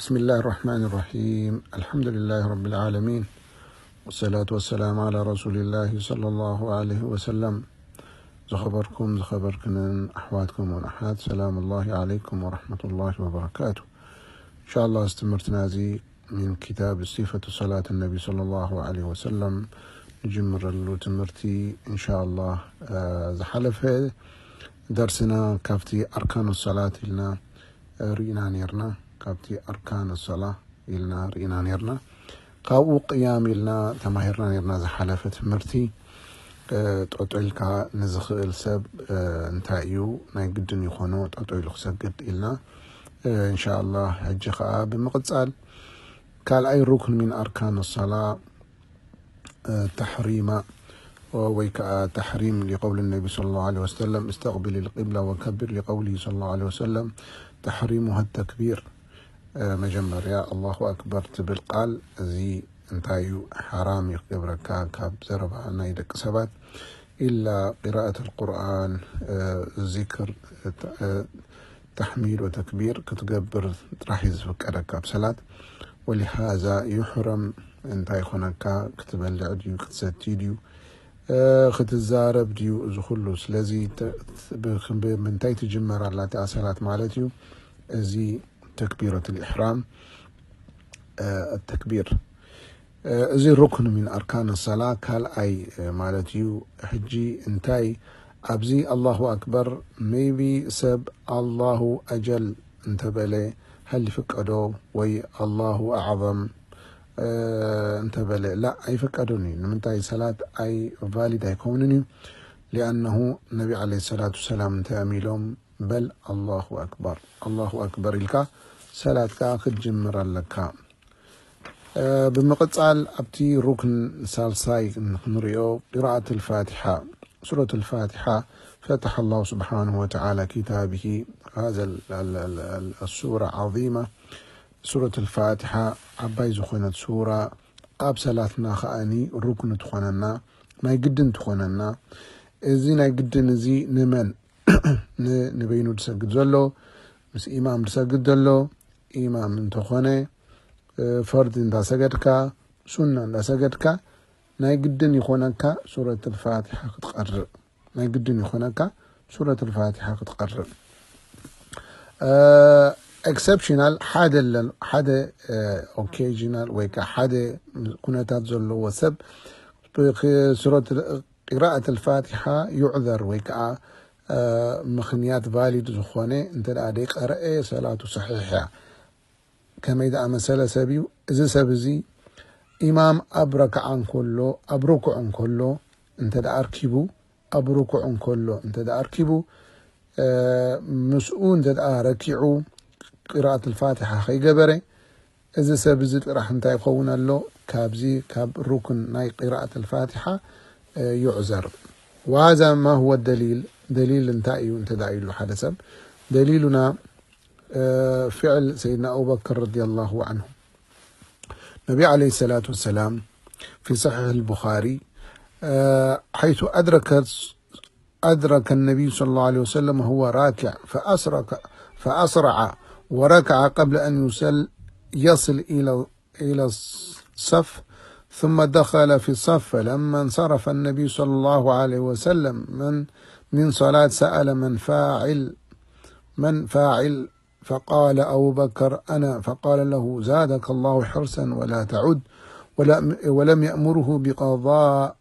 بسم الله الرحمن الرحيم. الحمد لله رب العالمين. والصلاة والسلام على رسول الله صلى الله عليه وسلم. ዝኸበርኩም ዝኸበርክንን ኣሕዋትኩም ወንኣሓት ሰላም ላሂ ዓለይኩም ወረሕመቱላሂ ወበረካቱ። እንሻላ እዚ ትምህርትና እዚ ምን ክታብ ሲፈቱ ሰላት ነቢ ሰለላሁ ዓለይሂ ወሰለም ንጅምረሉ ትምህርቲ እንሻላ። ዝሓለፈ ደርስና ካብቲ ኣርካኑ ሰላት ኢልና ርኢና ነርና። ካብቲ ኣርካን ሰላ ኢልና ርኢና ነርና። ካብኡ ቅያም ኢልና ተማሂርና ነርና። ዝሓለፈ ትምህርቲ ጠጦ ኢልካ ንዝኽእል ሰብ እንታይ እዩ ናይ ግድን ይኾኖ ጠጦ ኢሉ ክሰግድ ኢልና። እንሻላ ሕጂ ከዓ ብምቕፃል ካልኣይ ሩክን ምን ኣርካን ሰላ ተሕሪማ ወይ ከዓ ተሕሪም ሊቀውል ነቢ صلى الله عليه وسلم استقبل القبلة وكبر لقوله صلى الله عليه وسلم تحريمها التكبير። መጀመርያ ኣላሁ ኣክበር ትብል ቃል እዚ እንታይ እዩ ሓራም እዩ ክገብረካ ካብ ዘረባ ናይ ደቂ ሰባት ኢላ ቅራኣት القرآن ዚክር ተሕሚድ ወተክቢር ክትገብር ጥራሕ እዩ ዝፍቀደካ ኣብ ሰላት። ولهذا يحرم እንታይ ይኾነካ ክትበልዕ ድዩ ክትሰቲ ድዩ ክትዛረብ ድዩ እዚ ኩሉ ስለዚ ብምንታይ ትጅመር ኣላ እቲኣ ሰላት ማለት እዩ። እዚ ተክቢረት ልኢሕራም ተክቢር እዚ ሩክን ምን ኣርካን ሰላ ካልኣይ ማለት እዩ። ሕጂ እንታይ ኣብዚ ኣላሁ ኣክበር maybe ሰብ ኣላሁ ኣጀል እንተበለ ሃል ይፍቀዶ ወይ ኣላሁ ኣዕظም እንተበለ ላ ኣይፍቀዶን እዩ። ንምንታይ ሰላት ኣይ ቫሊድ ኣይከውንን እዩ። ሊኣነሁ ነቢ ዓለይሂ ሰላቱ ሰላም እንታይ እዮም ኢሎም በል ኣላሁ ኣክበር ኣላሁ ኣክበር ኢልካ ሰላትካ ክትጅምር ኣለካ። ብምቕፃል ኣብቲ ሩክን ሳልሳይ ክንሪኦ ቅራኣት ልፋቲሓ ሱረት ልፋቲሓ ፈትሐ ላሁ ስብሓንሁ ወተዓላ ኪታብሂ ሃዘ ሱራ ዓዚማ ሱረት ልፋቲሓ ዓባይ ዝኾነት ሱራ ኣብ ሰላትና ከኣኒ ሩክን ትኾነና ናይ ግድን ትኾነና። እዚ ናይ ግድን እዚ ንመን ንበይኑ ዝሰግድ ዘሎ ምስ ኢማም ዝሰግድ ዘሎ ኢማም እንተኾነ ፈርድ እንዳሰገድካ ሱና እንዳሰገድካ ናይ ግድን ይኾነካ ሱረት ልፋቲሓ ክትቀርእ ናይ ግድን ይኾነካ ሱረት ልፋቲሓ ክትቀርእ። ኤክሰፕሽናል ሓደ ሓደ ኦኬዥናል ወይ ከዓ ሓደ ኩነታት ዘለዎ ሰብ ሱረት ቅራኣት ልፋቲሓ ዩዕዘር ወይ ከዓ ምኽንያት ቫሊድ ዝኾነ እንተ ደኣ ደይቀረአ ሰላቱ ሰሒሕ እያ። ከመይ ደኣ መሰለ ሰብ እዩ እዚ ሰብ እዚ ኢማም ኣብ ረክዓ እንከሎ ኣብ ርኩዕ እንከሎ እንተ ደኣ ኣርኪቡ ኣብ ርኩዕ እንከሎ እንተ ደኣ ኣርኪቡ ምስኡ እንተ ደኣ ረኪዑ ቅራኣት ልፋቲሓ ከይገበረ እዚ ሰብ እዚ ጥራሕ እንታይ ይኸውን ኣሎ ካብዚ ካብ ሩክን ናይ ቅራኣት ልፋቲሓ ይዕዘር። وهذا ما هو الدليل دليل እንታይ እዩ እንተ ደኣ ኢሉ ሓደ ሰብ دليلنا فعل سيدنا أبو بكر رضي الله عنه النبي عليه الصلاة والسلام في صحيح البخاري حيث أدرك أدرك النبي صلى الله عليه وسلم وهو راكع فأسرك فأسرع وركع قبل أن يصل يصل إلى إلى الصف ثم دخل في الصف فلما انصرف النبي صلى الله عليه وسلم من من صلاة سأل من فاعل من فاعل فقال أبو بكر أنا فقال له زادك الله حرصا ولا تعد ولم, ولم يأمره بقضاء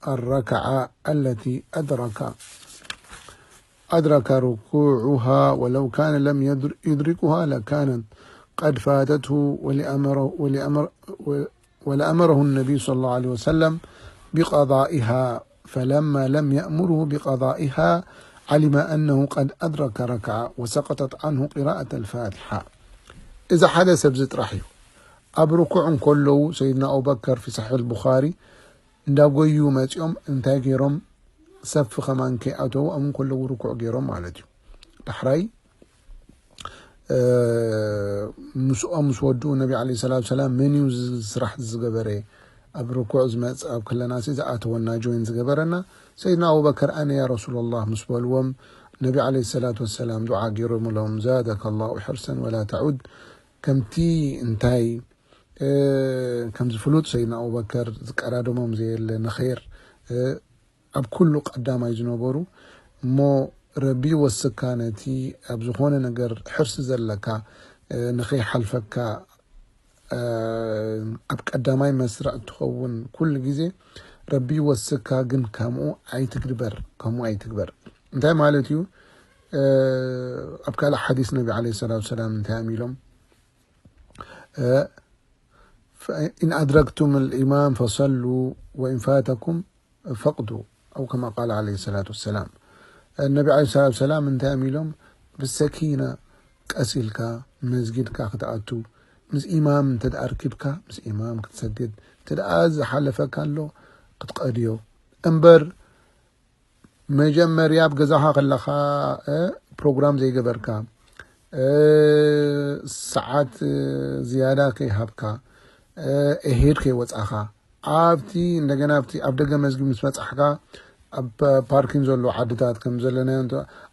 الركعة التي أدرك أدرك ركوعها ولو كان لم يدركها لكانت قد فاتته ولأمره, ولأمر ولأمره النبي صلى الله عليه وسلم بقضائها فلما لم يأمره بقضائها علم أنه قد أدرك ركعة وسقطت عنه قراءة الفاتحة. إذا حدث بزت رحيو أبركع كله سيدنا أبو بكر في صحيح البخاري እንዳጎዩ መፂኦም እንታይ ገይሮም ሰፍ ከማን ከይኣተዉ ኣብኡ ከለዉ ርኩዕ ገይሮም ማለት እዩ። ዳሕራይ ምስኦም ምስ ወድኡ ነቢ ዓለይሂ ሰላቱ ሰላም መን እዩ እዚ ስራሕ ዝገበረ ኣብ ርኩዕ ዝመፅእ ኣብ ከለና ሲ ዝኣተወና ጆይን ዝገበረና ሰይድና ኣቡበከር ኣነ ያ ረሱላላህ ምስ በልዎም ነቢ ዓለይሂ ሰላቱ ወሰላም ዱዓ ገይሮምሎም ዛደከ ላሁ ሕርሰን ወላ ተዑድ ከምቲ እንታይ ከምዚ ፍሉጥ ሰይድና ኣቡበከር ዝቀዳደሞም ዘየለ ንኸይር ኣብ ኩሉ ቀዳማይ ዝነበሩ እሞ ረቢ ወስካ ነቲ ኣብ ዝኾነ ነገር ሕርሲ ዘለካ ንኸይሓልፈካ ኣብ ቀዳማይ መስርዕ እትኸውን ኩሉ ግዜ ረቢ ወስካ ግን ከምኡ ኣይትግድበር ከምኡ ኣይትግበር እንታይ ማለት እዩ ኣብ ካልእ ሓዲስ ነቢ ለ ሰላት ሰላም እንታይ እዮም ኢሎም إن أدركتم الإمام فصلوا وإن فاتكم فاقضوا أو كما قال عليه الصلاة والسلام النبي عليه الصلاة والسلام እንታይ ኢሎም ብሰኪና ቀስ ኢልካ መስጊድካ ክትኣቱ ምስ ኢማም እንተ ኣርኪብካ ምስ ኢማም ክትሰግድ እንተ ዝሓለፈካ ኣሎ ክትቀድዮ እምበር መጀመርያ ኣብ ገዛኻ ከለኻ ፕሮግራም ዘይገበርካ ሰዓት ዝያዳ ከይሃብካ እሄድ ከይወፃኻ ኣብቲ እንደገና ኣብቲ ኣብ ደገ መዝጊብ ምስ በፃሕካ ኣብ ፓርኪን ዘሎ ዓድታት ከም ዘለናዮ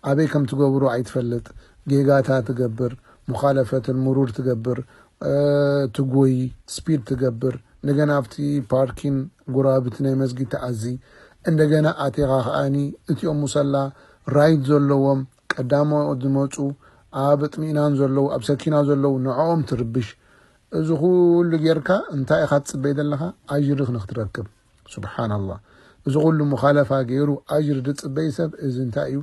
ኣበይ ከም ትገብሩ ኣይትፈልጥ ጌጋታ ትገብር ሙኻለፈትን ምሩር ትገብር ትጎይ ስፒድ ትገብር እንደገና ኣብቲ ፓርኪን ጉራብቲ ናይ መስጊድ ተኣዚ እንደገና ኣቴኻ ከኣኒ እቲኦም ሙሰላ ራይት ዘለዎም ቀዳሞ ዝመፁ ኣብ ጥሚእናን ዘለዉ ኣብ ሰኪና ዘለዉ ንዕኦም ትርብሽ እዚ ኩሉ ጌርካ እንታይ ኢኻ ትፅበይ ዘለኻ ኣጅሪ ንክትረክብ ስብሓናላህ እዚ ኩሉ ሙኻለፋ ገይሩ ኣጅሪ ዝፅበይ ሰብ እዚ እንታይ እዩ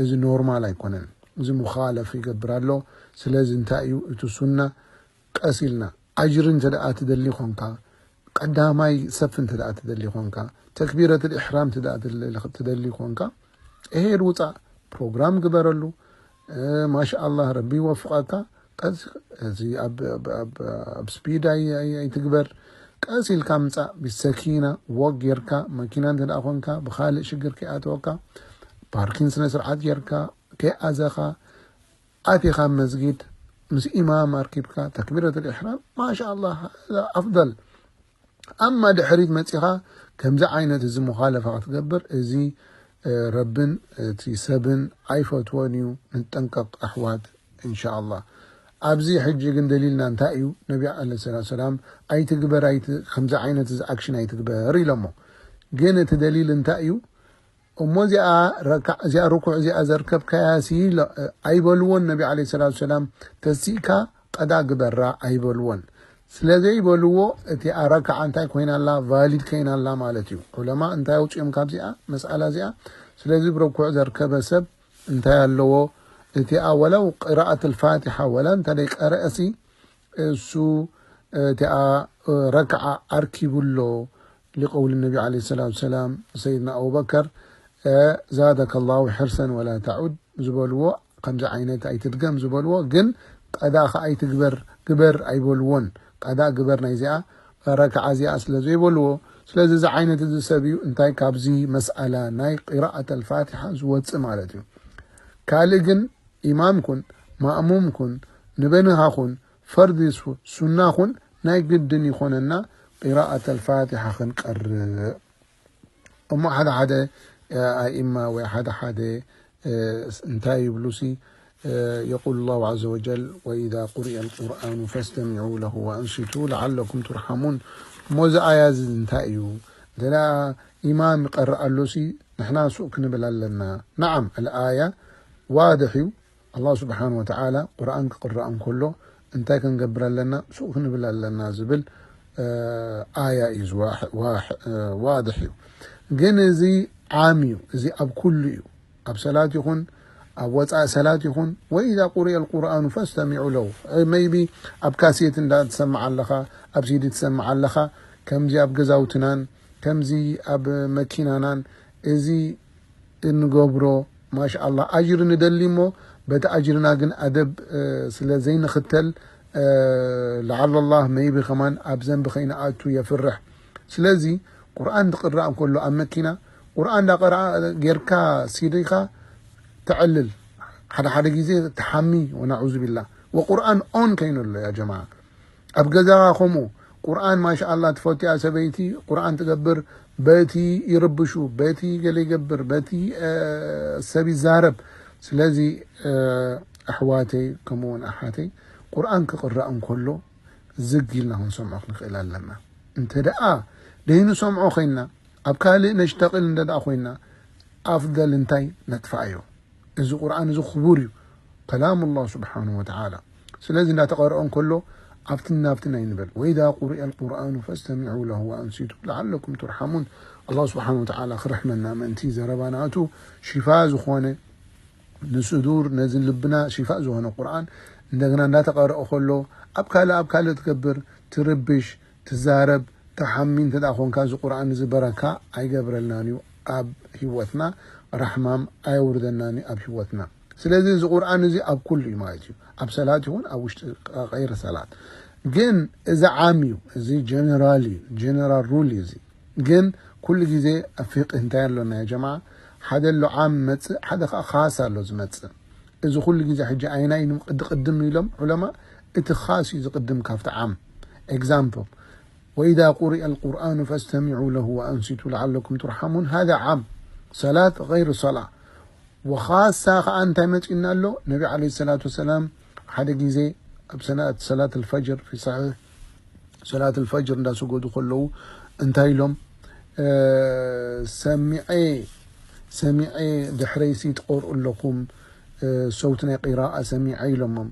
እዚ ኖርማል ኣይኮነን እዚ ሙኻለፍ ይገብር ኣሎ ስለዚ እንታይ እዩ እቲ ሱና ቀስ ኢልና ኣጅሪ እንተ ደኣ ትደሊ ኾንካ ቀዳማይ ሰፍ እንተ ደኣ ትደሊ ኾንካ ተክቢረት ልእሕራም እንተ ደኣ ትደሊ ኾንካ እሄድ ውፃእ ፕሮግራም ግበረሉ ማሻ ኣላህ ረቢ ይወፍቐካ ቀስ እዚ ኣብ ስፒድ ኣይትግበር ቀስ ኢልካ ምፃእ ብሰኪና ወክ ጌርካ መኪና እንተ ደኣ ኾንካ ብኻልእ ሽግር ከይኣተወካ ፓርኪን ስነ ስርዓት ጌርካ ከይኣዘኻ ኣቲኻ መስጊድ ምስ ኢማም ኣርኪብካ ተክቢረት ልእሕራም ማሻ ኣላህ ሃዛ ኣፍደል ኣማ ድሕሪት መፂኻ ከምዚ ዓይነት እዚ ሙኻለፋ ክትገብር እዚ ረብን እቲ ሰብን ኣይፈትዎን እዩ ንጠንቀቕ ኣሕዋት እንሻ ኣላህ ኣብዚ ሕጂ ግን ደሊልና እንታይ እዩ ነቢ ለ ሰላት ሰላም ኣይትግበር ከምዚ ዓይነት እዚ ኣክሽን ኣይትግበር ኢሎሞ ግን እቲ ደሊል እንታይ እዩ እሞ እዚኣ ረካዕ እዚኣ ርኩዕ እዚኣ ዘርከብካያ ሲ ኣይበልዎን ነቢ ዓለ ሰላት ሰላም ተሲእካ ቀዳ ግበራ ኣይበልዎን ስለ ዘይበልዎ እቲኣ ረክዓ እንታይ ኮይና ኣላ ቫሊድ ከይና ኣላ ማለት እዩ ዑለማ እንታይ ኣውፅኦም ካብዚኣ መስኣላ እዚኣ ስለዚ ብርኩዕ ዘርከበ ሰብ እንታይ ኣለዎ እቲኣ ወለው ቅራኣት ልፋትሓ ወላ እንተ ደይቀረአ ሲ እሱ እቲኣ ረክዓ ኣርኪቡ ኣሎ لقول النبي عليه الصلاة والسلام سيدنا أبو بكر زادك الله حرصا ولا تعد ዝበልዎ ከምዚ ዓይነት ኣይትድገም ዝበልዎ ግን ቀዳ ከ ኣይትግበር ግበር ኣይበልዎን ቀዳ ግበር ናይ ዚኣ ረክዓ ዚኣ ስለ ዘይበልዎ ስለዚ እዚ ዓይነት እዚ ሰብ እዩ እንታይ ካብዚ መስኣላ ናይ ቂራኣት ኣልፋትሓ ዝወፅእ ማለት እዩ ካልእ ግን ኢማም ኩን ማእሙም ኩን ንበንኻ ኩን ፈርዲ ሱና ኩን ናይ ግድን ይኾነና ቂራኣት ኣልፋትሓ ክንቀርእ እሞ ሓደ ሓደ ኣኢማ ወይ ሓደ ሓደ እንታይ ይብሉ ሲ يقول الله عز وجل وإذا قرئ القرآن فاستمعوا له وأنصتوا لعلكم ترحمون እሞ እዚ ኣያ እዚ እንታይ እዩ እንተ ኢማም ይቀርእ ኣሎ ሲ ንሕና ሱቅ ክንብል ኣለና نعم الآية واضح እዩ ኣላህ ስብሓን ወተዓላ ቁርኣን ክቅረእ እንከሎ እንታይ ክንገብር ኣለና ሱቅ ክንብል ኣለና ዝብል ኣያ እዩ ዋድሕ እዩ ግን እዚ ዓም እዩ እዚ ኣብ ኩሉ እዩ ኣብ ሰላት ይኹን ኣብ ወፃኢ ሰላት ይኹን ወኢዛ ቁሪአ ልቁርኣኑ ፈስተሚዑ ለው maybe ኣብ ካሴት እንዳ ትሰምዕ ኣለኻ ኣብ ሲዲ ትሰምዕ ኣለኻ ከምዚ ኣብ ገዛውትናን ከምዚ ኣብ መኪናናን እዚ እንገብሮ ማሻኣላ ኣጅሪ ንደሊ እሞ በቲ ኣጅርና ግን ኣደብ ስለ ዘይንኽተል ለዓለ ላህ መይቢ ከማን ኣብ ዘንቢ ከይንኣቱ የፍርሕ ስለዚ ቁርኣን ትቅራእ እንከሎ ኣብ መኪና ቁርኣን እንዳቀረኣ ጌርካ ሲዲኻ ተዕልል ሓደ ሓደ ግዜ ተሓሚ ወናዑዙ ቢላ ወቁርኣን ኦን ከይኑ ኣሎ ያ ጀማዓ ኣብ ገዛኻ ከምኡ ቁርኣን ማሻኣላ ትፈትያ ሰበይቲ ቁርኣን ትገብር በቲ ይርብሹ በቲ ገለ ይገብር በቲ ሰብ ይዛረብ ስለዚ ኣሕዋተይ ከምኡውን ኣሓተይ ቁርኣን ክቕራእ እንከሎ ዝግ ኢልና ክንሰምዖ ክንኽእል ኣለና። እንተ ደኣ ደይንሰምዖ ኮይና፣ ኣብ ካልእ ነሽተቕል እንተ ደኣ ኮይና፣ ኣፍደል እንታይ ነጥፍኣዮ። እዚ ቁርኣን እዚ ክቡር እዩ፣ ከላም ኣላህ ስብሓንሁ ወተዓላ። ስለዚ እንዳተቐርኦ እንከሎ ኣብትን ናብትን ኣይንበል። ወኢዛ ቁሪአ ልቁርኣኑ ፈስተሚዑ ለሁ ወኣንሲቱ ለዓለኩም ቱርሓሙን። ኣላህ ስብሓንሁ ወተዓላ ክርሕመና ምእንቲ ዘረባ ናቱ ሽፋ ዝኾነ ንስዱር ነዚ ልብና ሽፋእ ዝኾነ ቁርኣን እንደገና እንዳተቐረኦ ከሎ ኣብ ካልእ ኣብ ካልእ ትገብር፣ ትርብሽ፣ ትዛረብ፣ ተሓሚ እንተ ደኣ ኮንካ እዚ ቁርኣን እዚ በረካ ኣይገብረልናን እዩ ኣብ ህይወትና፣ ራሕማም ኣየውርደናን እዩ ኣብ ህይወትና። ስለዚ እዚ ቁርኣን እዚ ኣብ ኩሉ እዩ ማለት እዩ፣ ኣብ ሰላት ይኹን ኣብ ውሽጢ ቀይሪ ሰላት። ግን እዚ ዓም እዩ፣ እዚ ጀነራል እዩ፣ ጀነራል ሩል እዩ እዚ። ግን ኩሉ ግዜ ኣብ ፊቅህ እንታይ ኣሎ ናይ ጀማዓ፣ ሓደ ኣሎ ዓም መጽእ፣ ሓደ ከዓ ካስ ኣሎ ዝመጽእ። እዚ ኩሉ ግዜ ሕጂ ኣይናይ ንቅዲ ቅድም ኢሎም ዑለማ፣ እቲ ካስ እዩ ዝቅድም ካብቲ ዓም። ኤግዛምፕል፣ ወኢዛ ቁሪአ ልቁርኣኑ ፈስተሚዑ ለሁ ወኣንሲቱ ለዓለኩም ቱርሓሙን፣ ሃዛ ዓም፣ ሰላት ገይሩ ሰላ። ወኻሳ ከዓ እንታይ መፂኡና ኣሎ? ነቢ ዓለይሂ ሰላቱ ወሰላም ሓደ ግዜ ኣብ ሰላት፣ ሰላት ኣልፈጅር፣ ፊ ሰሒሕ ሰላት ኣልፈጅር እንዳሰገዱ ከለዉ እንታይ ኢሎም? እ፣ ሰሚዐ፣ ሰሚዐ ድሕረይሲ ትቐርኡ ኣለኹም፣ እ፣ ሰውቲ ናይ ቂራኣ ሰሚዐ ኢሎሞም።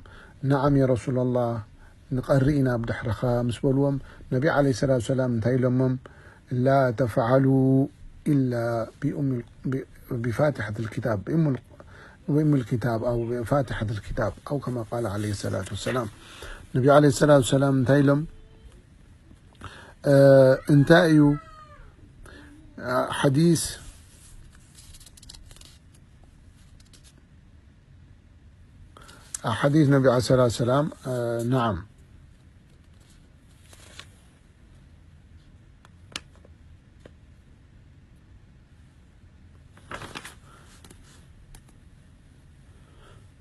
ነዓም ያ ረሱላላህ፣ ንቐሪ ኢና ብድሕርኻ ምስ በልዎም፣ ነቢ ዓለይሂ ሰላቱ ወሰላም እንታይ ኢሎሞም? ላ ተፍዓሉ ኢላ ቢኡም ል-፣ ቢ-፣ ቢፋቲሐት ልኪታብ፣ ቢኡም ል-፣ ቢኡም ልኪታብ ኣው ቢፋቲሐት ልኪታብ ኣው ከማ ቃለ ዓለይሂ ሰላቱ ወሰላም። ነቢ ዓለይሂ ሰላቱ ወሰላም እንታይ ኢሎም? እ፣ እንታይ እዩ? እ፣ ሓዲስ፣ ሓዲስ ነቢ ዓለይሂ ሰላቱ ወሰላም፣ እ፣ ነዓም።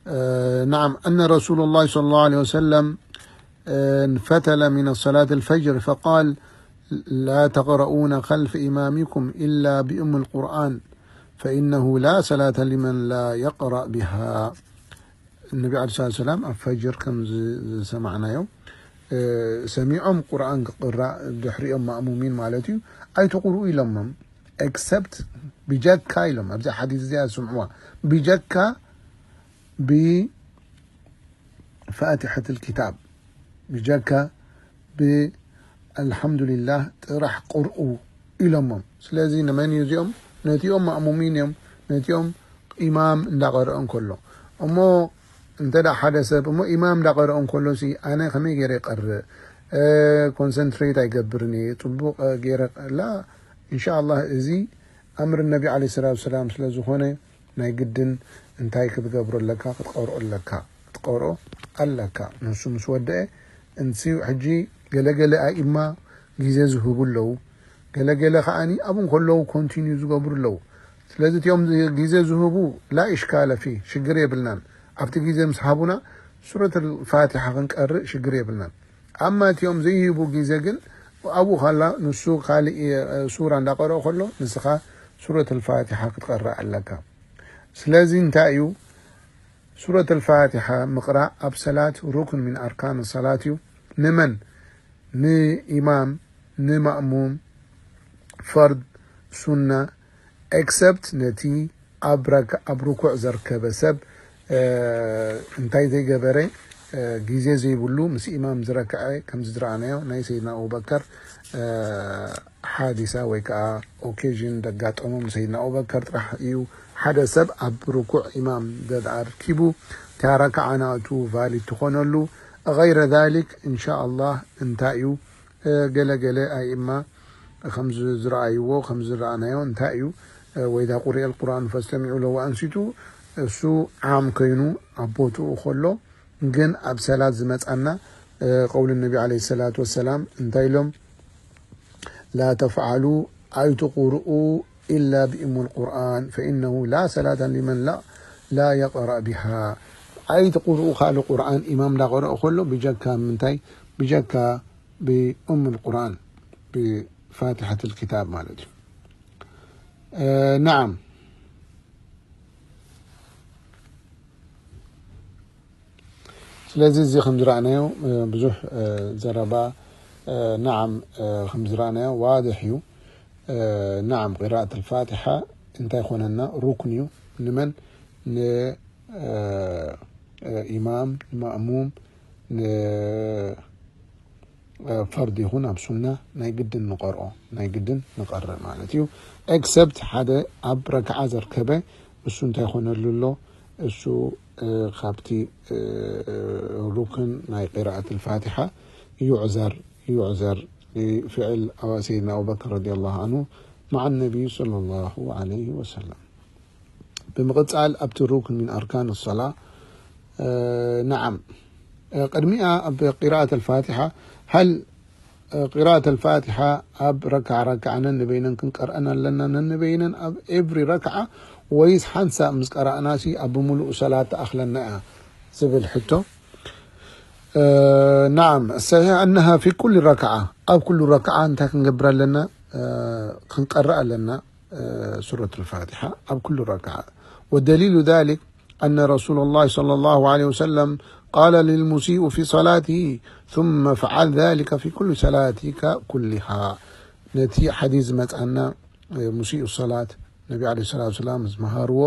آه، نعم، أن رسول الله صلى الله عليه وسلم، آه، انفتل من صلاة الفجر فقال: لا تقرؤون خلف إمامكم إلا بأم القرآن، فإنه لا صلاة لمن لا يقرأ بها. النبي عليه الصلاة والسلام ኣብ ፈጅር ከም ዝ-፣ ዝሰማዕናዮ፣ እ፣ ሰሚዖም ቁርኣን ክቕራእ ድሕሪኦም ማእሙሚን ማለት እዩ፣ ኣይትቕርኡ ኢሎሞም። ኤክሰፕት ብጀካ ኢሎም፣ ኣብዚ ሓዲስ እዚኣ ስምዕዋ፣ ብጀካ ብፋቲሐት ልኪታብ፣ ብጀካ ብኣልሓምዱሊላህ ጥራሕ ቅርኡ ኢሎሞም። ስለዚ ንመን እዩ እዚኦም? ነቲኦም ማእሙሚን እዮም፣ ነቲኦም ኢማም እንዳቐረኦ እንከሎ። እሞ እንተ ደኣ ሓደ ሰብ እሞ ኢማም እንዳቐረኦ እንከሎ ሲ ኣነ ከመይ ገይረ ይቐርእ? እ፣ ኮንሰንትሬት ኣይገብርን እየ፣ ጽቡቕ፣ እ፣ ገይረ ላ፣ ኢንሻ ኣላህ እዚ ኣምር ነቢ ዓለይሂ ሰላቱ ወሰላም ስለ ዝኾነ ናይ ግድን እንታይ ክትገብሮ ኣለካ? ክትቐርኦ ኣለካ፣ ክትቐርኦ ኣለካ። ንሱ ምስ ወደአ እንሲ ሕጂ ገለገለ ኣኢማ ግዜ ዝህቡ ኣለዉ፣ ገለገለ ከዓኒ ኣብኡ እንከለዉ ኮንቲኒዩ ዝገብሩ ኣለዉ። ስለዚ እቲኦም ዝ-፣ ግዜ ዝህቡ ላ ኢሽካለ ፊ፣ ሽግር የብልናን። ኣብቲ ግዜ ምስ ሃቡና ሱረት ፋቲሓ ክንቀርእ ሽግር የብልናን። ኣማ እቲኦም ዘይህቡ ግዜ ግን ኣብኡ ካላ ንሱ ካልእ፣ እ፣ ሱራ እንዳቐረኦ ከሎ ንስኻ ሱረት ፋቲሓ ክትቀርእ ኣለካ። ስለዚ እንታይ እዩ? ሱረት ፋቲሓ ምቕራእ ኣብ ሰላት ሩክን ሚን ኣርካን ሰላት እዩ። ንመን? ንኢማም፣ ንማእሙም፣ ፈርድ፣ ሱና፣ ኤክሰፕት ነቲ ኣብ ረክ-፣ ኣብ ርኩዕ ዘርከበ ሰብ፣ እ፣ እንታይ ዘይገበረ፣ እ፣ ግዜ ዘይብሉ ምስ ኢማም ዝረክዐ፣ ከምዚ ዝረኣናዮ ናይ ሰይድና ኣቡበከር፣ እ፣ ሓዲሳ ወይ ከዓ ኦኬዥን ዘጋጠሞ ምስ ሰይድና ኣቡበከር ጥራሕ እዩ። ሓደ ሰብ ኣብ ርኩዕ ኢማም ደኣ ርኪቡ፣ እታ ረክዓ ናቱ ቫሊድ ትኾነሉ። ገይረ ዛሊክ፣ እንሻ ኣላህ፣ እንታይ እዩ? እ፣ ገለ ገለ ኣኢማ ከም ዝ-፣ ዝረኣይዎ፣ ከም ዝረኣናዮ እንታይ እዩ? እ፣ ወኢዛ ቁሪአ ልቁርኣን ፈስተሚዑ ለሁ ወኣንሲቱ፣ እሱ ዓም ኮይኑ ኣብ ቦትኡ ከሎ፣ ግን ኣብ ሰላት ዝመጻና፣ እ፣ ቀውሊ ነቢ ዓለይሂ ሰላቱ ወሰላም እንታይ ኢሎም? ላ ተፍዓሉ፣ ኣይትቁርኡ፣ ኢላ ብእሙ ልቁርኣን፣ ፈኢነሁ ላ ሰላተ ሊመን ላ፣ ላ የቅረእ ቢሃ። ኣይትቁርኡ ካልእ ቁርኣን ኢማም እንዳቀረኦ ከሎ ብጀካ ምንታይ? ብጀካ ብኡም ልቁርኣን፣ ብፋቲሐት ልኪታብ ማለት እዩ። እ፣ ነዓም። ስለዚ እዚ ከም ዝረኣናዮ ብዙሕ ዘረባ፣ ናዓም፣ ከም ዝረኣናዮ ዋድሕ እዩ። ናዓም፣ ቂራኣት ኣልፋቲሓ እንታይ ኮነና? ሩክን እዩ። ንመን? ንኢማም፣ ንማእሙም፣ ንፈርድ ይኹን ኣብ ሱና ናይ ግድን ንቐርኦ፣ ናይ ግድን ንቐርእ ማለት እዩ። ኤክሰፕት ሓደ ኣብ ረክዓ ዘርከበ፣ እሱ እንታይ ኮነሉ ኣሎ? እሱ ካብቲ ሩክን ናይ ቂራኣት ኣልፋቲሓ ዩዕዘር፣ ዩዕዘር ብፍዕል ሰይድና ኣቡበከር ረዲየላሁ ዐንሁ መዓ ነቢይ ሰለላሁ ዐለይሂ ወሰለም። ብምቕጻል ኣብቲ ሩክን ሚን ኣርካን ሰላ፣ ናዓም፣ ቅድሚኣ ኣብ ቂራኣት ኣልፋቲሓ፣ ሃል ቂራኣት ኣልፋቲሓ ኣብ ረክዓ ረክዓ ነንበይነን ክንቀርአን ኣለና፣ ነንበይነን ኣብ ኤቭሪ ረክዓ፣ ወይስ ሓንሳእ ምስ ቀራእናሲ ኣብ ብምሉእ ሰላት ትኣኽለና እያ ዝብል ሕቶ። ናዓም፣ ሰሒሕ ኣነሃ ፊ ኩል ረክዓ፣ ኣብ ኩሉ ረክዓ እንታይ ክንገብር ኣለና? ክንቀርእ ኣለና ሱረት ኣልፋቲሓ ኣብ ኩሉ ረክዓ። ወደሊሉ ዛሊክ ኣነ ረሱሉላህ ሰለላሁ ዐለይሂ ወሰለም ቃለ ሊልሙሲኡ ፊ ሰላቲሂ ثم افعل ذلك في كل صلاتك كلها። ነቲ ሓዲስ ዝመጽኣና ሙሲኡ ሰላት ነቢ ዐለይሂ ሰላቱ ወሰላም ምስ መሃርዎ፣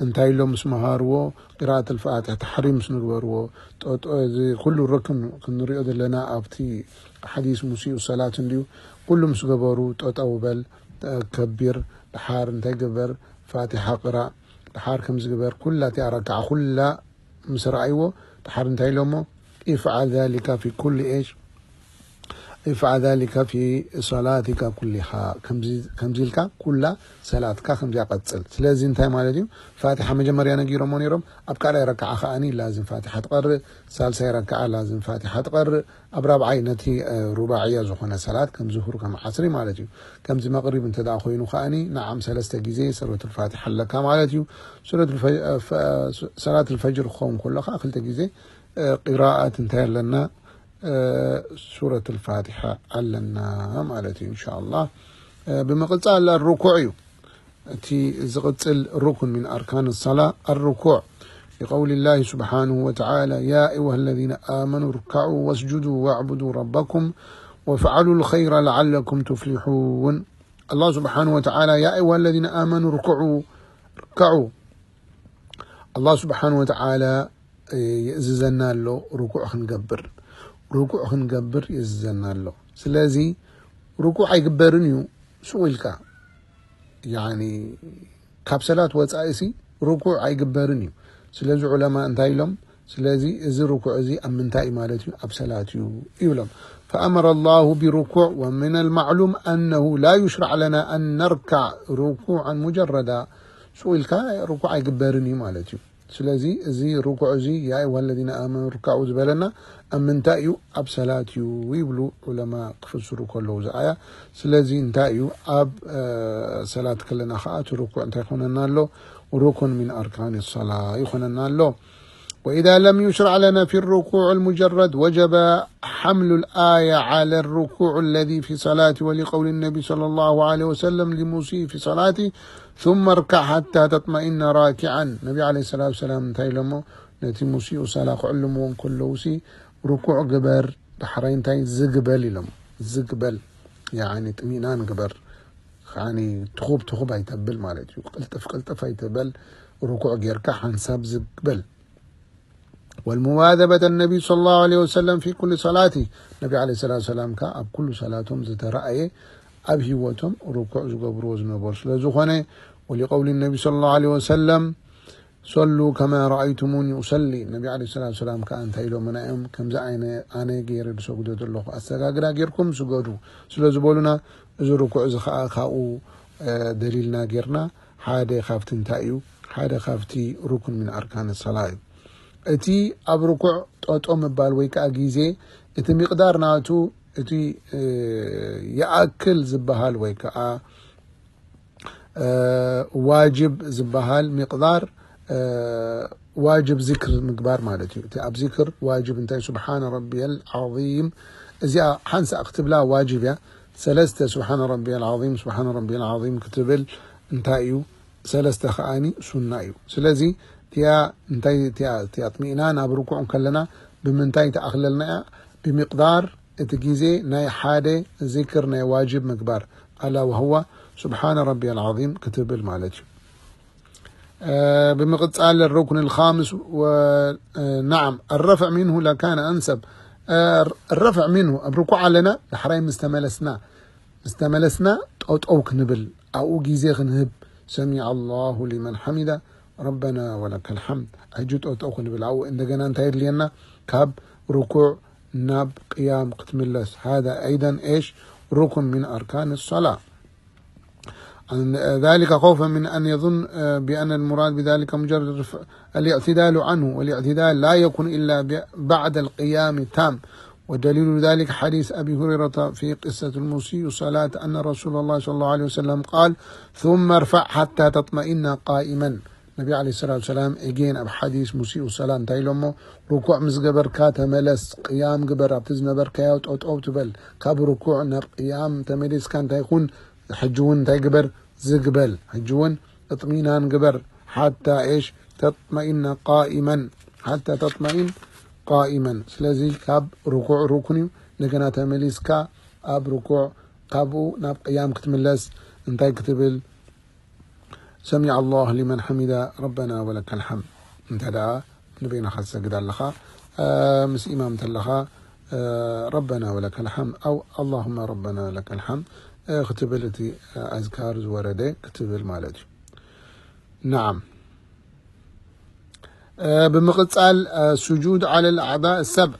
እንታይ ኢሎም ምስ መሃርዎ፣ ቂራኣት ኣልፋቲሓ ተሕሪም ምስ ንግበርዎ፣ ጠጦ፣ እዚ ኩሉ ርክን ክንሪኦ ዘለና ኣብቲ ሓዲስ ሙሲኡ ሰላት እንድዩ። ኩሉ ምስ ገበሩ፣ ጠጠው በል፣ ከቢር፣ ድሓር እንታይ ግበር፣ ፋቲሓ ቅራእ፣ ድሓር ከምዚ ግበር፣ ኩላ እቲኣ ረክዓ ኩላ ምስ ረኣይዎ፣ ድሓር እንታይ ኢሎሞ? ኢፍዓል ዛሊካ ፊ ኩሊ ኤሽ፣ ኢፍዓል ዛሊካ ፊ ሰላቲካ ኩሊሃ። ከምዚ፣ ከምዚ ኢልካ ኩላ ሰላትካ ከምዚኣ ቀጽል። ስለዚ እንታይ ማለት እዩ? ፋቲሓ መጀመርያ ነጊሮሞ ነይሮም፣ ኣብ ካልኣይ ረክዓ ከኣኒ ላዝም ፋቲሓ ትቐርእ፣ ሳልሳይ ረክዓ ላዝም ፋቲሓ ትቐርእ፣ ኣብ ራብዓይ ነቲ፣ እ፣ ሩባዕያ ዝኾነ ሰላት ከም ዙሁር ከም ዓስሪ ማለት እዩ። ከምዚ መቕሪብ እንተ ደኣ ኮይኑ ከኣኒ ንዓም ሰለስተ ግዜ ሰረቱል ፋቲሓ ኣለካ ማለት እዩ። ሱረቱል ፈ-፣ እ፣ ፈ-፣ እ፣ ሰላቱል ፈጅር ክኸውን ከሎ ከኣ ክልተ ግዜ፣ እ፣ ቂራኣት እንታይ ኣለና? እ፣ ሱረቱል ፋቲሓ ኣለና ማለት እዩ። ኢንሻኣላህ፣ እ፣ ብምቕጻል ርኩዕ እዩ። እቲ ዝቕጽል ሩክን ሚን ኣርካን ሰላ ኣርኩዕ። لقول الله سبحانه وتعالى: يا أيها الذين آمنوا اركعوا واسجدوا واعبدوا ربكم وافعلوا الخير لعلكم تفلحون. ኣላህ ስብሓን ወተዓላ፣ يا أيها الذين آمنوا اركعوا، اركعوا። ኣላህ ስብሓን ወተዓላ፣ እ፣ የእዝዘና ኣሎ ርኩዕ ክንገብር። ርኩዕ ክንገብር የእዝዘና ኣሎ። ስለዚ ርኩዕ ኣይግበርን እዩ፣ ሱቕ ኢልካ። ያኒ፣ ካብ ሰላት ወጻኢሲ ርኩዕ ኣይግበርን እዩ። ስለዚ ዑለማ እንታይ ኢሎም? ስለዚ እዚ ርኩዕ እዚ ኣብ ምንታይ እዩ ማለት እዩ? ኣብ ሰላት እዩ ይብሎም። فأمر الله بالركوع، ومن المعلوم أنه لا يشرع لنا أن نركع ركوعا مجردا። ሱቕ ኢልካ ርኩዕ ኣይግበርን እዩ ማለት እዩ። ስለዚ እዚ ርኩዕ እዚ يا أيها الذين آمنوا اركعوا ዝበለና ኣብ ምንታይ እዩ? ኣብ ሰላት እዩ ይብሉ ዑለማ ክፍስሩ ከለዉ እዚ ኣያ። ስለዚ እንታይ እዩ? ኣብ፣ እ፣ ሰላት ከለና ከኣ እቲ ርኩዕ እንታይ ይኾነና ኣሎ? ሩኩን ሚን ኣርካን ሰላ ይኾነና ኣሎ። وإذا لم يشرع لنا في الركوع المجرد وجب حمل الآية على الركوع الذي في صلاته، ولقول النبي صلى الله عليه وسلم لمسيء في صلاته: ثم اركع حتى تطمئن راكعا። ነቢ ዓለይሂ ሰላቱ ወሰላም እንታይ ኢሎሞ? ነቲ ሙሲኡ ሰላ ክዕልምዎ እንከለዉሲ፣ ርኩዕ ግበር፣ ዳሕራይ እንታይ ዝግበል ኢሎም። ዝግበል፣ ያኒ ጥሚናን ግበር። ያኒ ትኹብ ትኹብ ኣይተብል ማለት እዩ። ቅልጥፍ ቅልጥፍ ኣይትበል። ርኩዕ ጌርካ ሓንሳብ ዝግበል። والمواظبة النبي صلى الله عليه وسلم في كل صلاته። ነቢ ዓለይሂ ሰላቱ ወሰላም ከኣ ኣብ ኩሉ ሰላቶም ዝተራእየ ኣብ ህይወቶም ርኩዕ ዝገብርዎ ዝነበሩ ስለ ዝኾነ፣ ولقول النبي صلى الله عليه وسلم: صلوا كما رأيتموني أصلي። ነቢ ዓለይሂ ሰላቱ ወሰላም ከኣ እንታይ ኢሎምና እዮም? ከምዚ ዓይነ-፣ ኣነ ገይረ ዝሰግዶ ዘለኹ ኣሰጋግዳ ጌርኩም ስገዱ ስለ ዝበሉና፣ እዚ ርኩዕ እዚ ከኣ ካብኡ፣ እ፣ ደሊልና ጌርና ሓደ ካብቲ እንታይ እዩ? ሓደ ካብቲ ሩክን ሚን ኣርካን ሰላ እዩ። እቲ ኣብ ርኩዕ ጠጦ ምባል ወይ ከኣ ግዜ፣ እቲ ሚቕዳር ናቱ፣ እቲ፣ እ፣ ይኣክል ዝበሃል ወይ ከኣ፣ እ፣ ዋጅብ ዝበሃል ሚቕዳር፣ እ፣ ዋጅብ ዚክር ምግባር ማለት እዩ። እቲ ኣብ ዚክር ዋጅብ እንታይ? ሱብሓነ ረቢየል ዓዚም። እዚኣ ሓንሳእ ክትብላ ዋጅብ እያ። ሰለስተ ሱብሓነ ረቢየል ዓዚም፣ ሱብሓነ ረቢየል ዓዚም ክትብል እንታይ እዩ? ሰለስተ ከኣኒ ሱና እዩ። ስለዚ እቲኣ እንታይ፣ እቲኣ፣ እቲኣ ጥሚእና ናብ ርኩዕ ከለና ብምንታይ ትኣኽለልና እያ? ብምቕዳር እቲ ግዜ ናይ ሓደ ዚክር ናይ ዋጅብ ምግባር፣ ኣላ ወህዋ ስብሓነ ረቢየል ዓዚም ክትብል ማለት እዩ። ብምቕጻል ሩክን ልኻምስ፣ ናዓም፣ ኣረፍዕ ሚንሁ ለካነ ኣንሰብ። ኣረፍዕ ሚንሁ፣ ኣብ ርኩዕ ኣለና፣ ዳሕራይ ምስ ተመለስና፣ ምስ ተመለስና ጠጠው ክንብል፣ ኣብኡ ግዜ ክንህብ። ሰሚዐ ኣላሁ ሊመን ሓሚዳ፣ ረበና ወለከል ሓምድ። ሕጂ ጠጠው ክንብል ኣብኡ እንደገና እንታይ የድልየና? ካብ ርኩዕ ናብ ቅያም ክትምለስ። ሃዛ ኣይደን ኤሽ ሩክን ሚን ኣርካን ሰላ። ذلك خوفا من أن يظن بأن المراد بذلك مجرد الاعتدال عنه، والاعتدال لا يكون إلا بعد القيام التام. ودليل ذلك حديث أبي هريرة في قصة المسيء الصلاة أن رسول الله صلى الله عليه وسلم قال: ثم ارفع حتى تطمئن قائما. ነቢ ዓለይሂ ሰላቱ ሰላም ኤጌን ኣብ ሓዲስ ሙሲኡ ሰላ እንታይ ኢሎሞ? ርኩዕ ምስ ገበርካ ተመለስ፣ ቅያም ግበር፣ ኣብቲ ዝነበርካዮ ጠጠው ትበል። ካብ ርኩዕ ናብ ቅያም ተመሊስካ እንታይ ኩን? ሕጂ እውን እንታይ ግበር? ዝግበል። ሕጂ እውን እጥሚናን ግበር። ሓታ ኤሽ ተጥመኢነ ቃኢመን፣ ሓታ ተጥመኢን ቃኢመን። ስለዚ ካብ ርኩዕ ሩክን እዩ። እንደገና ተመሊስካ ኣብ ርኩዕ፣ ካብኡ ናብ ቅያም ክትምለስ እንታይ ክትብል? ሰሚዐ ኣላሁ ሊመን ሓሚዳ፣ ረበና ወለከል ሓምድ። እንተ ደኣ ንበይንኻ ትሰግድ ኣለኻ፣ እ፣ ምስ ኢማም ተለኻ፣ እ፣ ረበና ወለከል ሓምድ፣ ኣው ኣላሁመ ረበና ለከል ሓምድ፣ እ፣ ክትብል፣ እቲ ኣዝካር ዝወረደ ክትብል ማለት እዩ። ናዓም። እ፣ ብምቕጻል፣ እ፣ ሱጁድ ዓለል ኣዕዳእ ሰብዕ።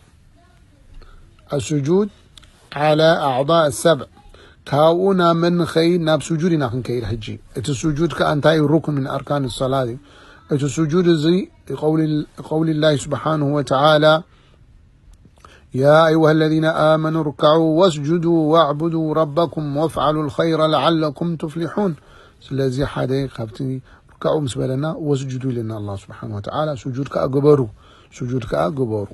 ኣሱጁድ ዓላ ኣዕዳእ ሰብዕ። ካብኡ ናብ መን ንኸይድ? ናብ ሱጁድ ኢና ክንከይድ ሕጂ። እቲ ሱጁድ ከኣ እንታይ እዩ? ሩክን ምን ኣርካን ሰላት እዩ። እቲ ሱጁድ እዚ፣ ቀውሊ-፣ ቀውሊ ላሂ ስብሓንሁ ወተዓላ፣ يا أيها الذين آمنوا اركعوا واسجدوا واعبدوا ربكم وافعلوا الخير لعلكم تفلحون። ስለዚ ሓደ ካብቲ ርካዑ ምስ በለና ወስጁዱ ኢለና ኣላህ ስብሓን ወተዓላ፣ ሱጁድ ከኣ ግበሩ፣ ሱጁድ ከኣ ግበሩ።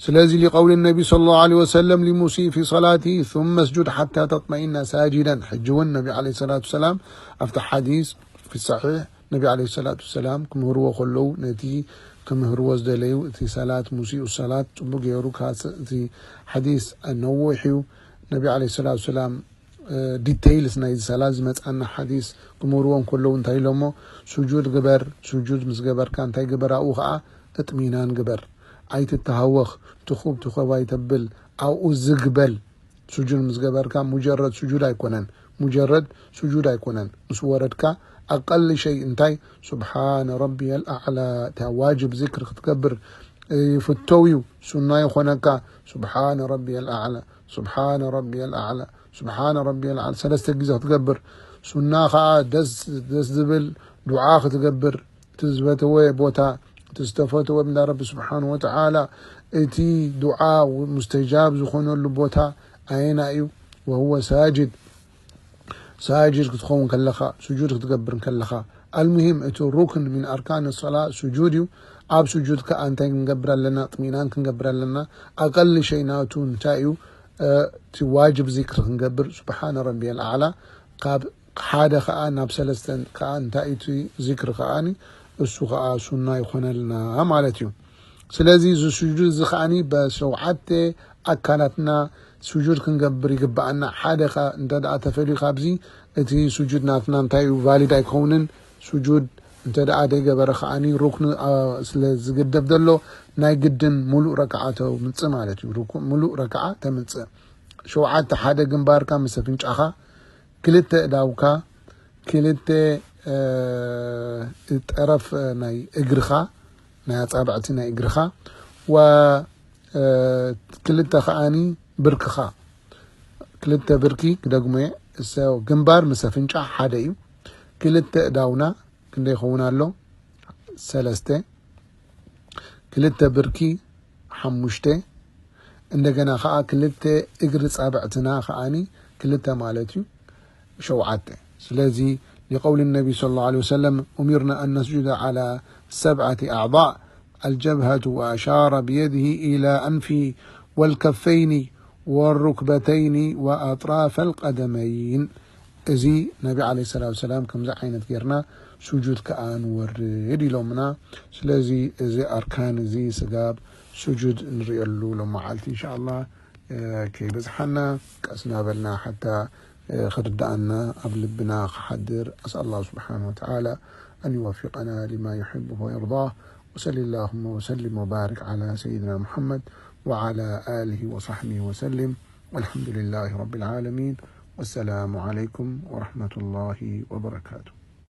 ስለዚ لقول النبي صلى الله عليه وسلم لمسيء في صلاته ثم اسجد حتى تطمئن ساجدا። ሕጂ እውን ነቢ ዓለይሂ ሰላቱ ሰላም ኣብቲ ሓዲስ ፊ ሰሒሕ ነቢ ዓለይሂ ሰላቱ ሰላም ክምህርዎ ከለዉ፣ ነቲ ክምህርዎ ዝደለዩ፣ እቲ ሰላት፣ ሙሲኡ ሰላት ጽቡቅ ገይሩ፣ ካስ-፣ እቲ ሓዲስ ነዊሕ እዩ። ነቢ ዓለይሂ ሰላቱ ሰላም፣ እ፣ ዲቴይልስ ናይዚ ሰላት ዝመጻና ሓዲስ ክምህርዎ እንከለዉ እንታይ ኢሎሞ? ሱጁድ ግበር፣ ሱጁድ ምስ ገበርካ እንታይ ግበር? ኣብኡ ኸኣ እጥሚናን ግበር። ኣይትተሃወኽ፣ ትኹብ ትኹብ ኣይተብል፣ ኣብኡ ዝግ በል። ሱጁድ ምስ ገበርካ ሙጀረድ ሱጁድ ኣይኮነን፣ ሙጀረድ ሱጁድ ኣይኮነን። ምስ ወረድካ ኣቀል ሸይ እንታይ? ሱብሓነ ረቢየል ኣዕላ፣ እታ ዋጅብ ዚክር ክትገብር ይፍተው እዩ፣ ሱና ይኾነካ። ሱብሓነ ረቢየል ኣዕላ፣ ሱብሓነ ረቢየል ኣዕላ፣ ሱብሓነ ረቢየል ኣዕላ ሰለስተ ግዜ ክትገብር። ሱና ኸኣ ደስ፣ ደስ ዝብል ዱዓ ክትገብር። እቲ ዝበተወ ቦታ፣ እቲ ዝተፈተወ እንዳ ረቢ ስብሓን ወተዓላ፣ እቲ ዱዓ ሙስተጃብ ዝኾነሉ ቦታ ኣየና እዩ? ወሁወ ሳጅድ። ሳጅድ ክትኸውን ከለኻ፣ ስጁድ ክትገብር ከለኻ። ኣልሙሂም፣ እቲ ሩክን ሚን ኣርካን ሰላ ስጁድ እዩ። ኣብ ስጁድ ከኣ እንታይ ክንገብር ኣለና? ጥሚናን ክንገብር ኣለና። ኣቀል ሸይ ናቱ እንታይ እዩ? እ፣ እቲ ዋጅብ ዚክር ክንገብር፣ ስብሓነ ረቢየል ኣዕላ፣ ካብ ሓደ ከኣ ናብ ሰለስተ ከኣ እንታይ እቲ ዚክር ከኣኒ፣ እሱ ከኣ ሱና ይኾነልና ማለት እዩ። ስለዚ እዚ ስጁድ እዚ ከኣኒ በሸውዓተ ኣካላትና ስጁድ ክንገብር ይግብኣና። ሓደ ከኣ እንተ ደኣ ተፈልዩ ካብዚ፣ እቲ ስጁድ ናትና እንታይ እዩ? ቫሊድ ኣይከውንን። ስጁድ እንተ ደኣ ዘይገበረ ከኣኒ ሩክኑ፣ ኣ፣ ስለ ዝግደፍ ዘሎ፣ ናይ ግድን ሙሉእ ረክዓ ተምጽእ ማለት እዩ። ሩኩዕ ሙሉእ ረክዓ ተምጽእ። ሸውዓተ፣ ሓደ ግንባርካ ምስ ኣፍንጫኻ፣ ክልተ እዳውካ፣ ክልተ፣ እ፣ ጠረፍ ናይ እግርኻ፣ ናይ ኣጻብዕቲ ናይ እግርኻ፣ ወ፣ እ፣ ክልተ ከኣኒ ብርክኻ፣ ክልተ ብርኪ ክደግሞ እየ። እሰ-፣ ግንባር ምስ ኣፍንጫ ሓደ እዩ። ክልተ እዳውና ክንደይ ይኸውን ኣሎ? ሰለስተ። ክልተ ብርኪ ሓሙሽተ። እንደገና ኸዓ ክልተ እግሪ ጻብዕትና ኸዓኒ ክልተ ማለት እዩ፣ ሸውዓተ። ስለዚ لقول النبي صلى الله عليه وسلم: أمرنا أن نسجد على سبعة أعضاء، الجبهة، وأشار بيده إلى أنفه والكفين والركبتين وأطراف القدمين። እዚ ነቢ ዓለይሂ ሰላቱ ሰላም ከምዚ ዓይነት ጌርና ስጁድ ከኣ ንወርድ ኢሎምና። ስለዚ እዚ ኣርካን እዚ ስጋብ ስጁድ ንርእየሉ ሎም መዓልቲ ኢንሻኣላ። ከይበዝሓና ቀስ ናበልና ሓታ ክርዳኣና ኣብ ልብና ክሓድር። ኣስኣል ኣላህ ስብሓን ወተዓላ ኣን ይወፊቀና ሊማ ዩሕቡ ወየርዳ። وصل اللهم وسلم وبارك على سيدنا محمد وعلى آله وصحبه وسلم. والحمد لله رب العالمين. والسلام عليكم ورحمة الله وبركاته.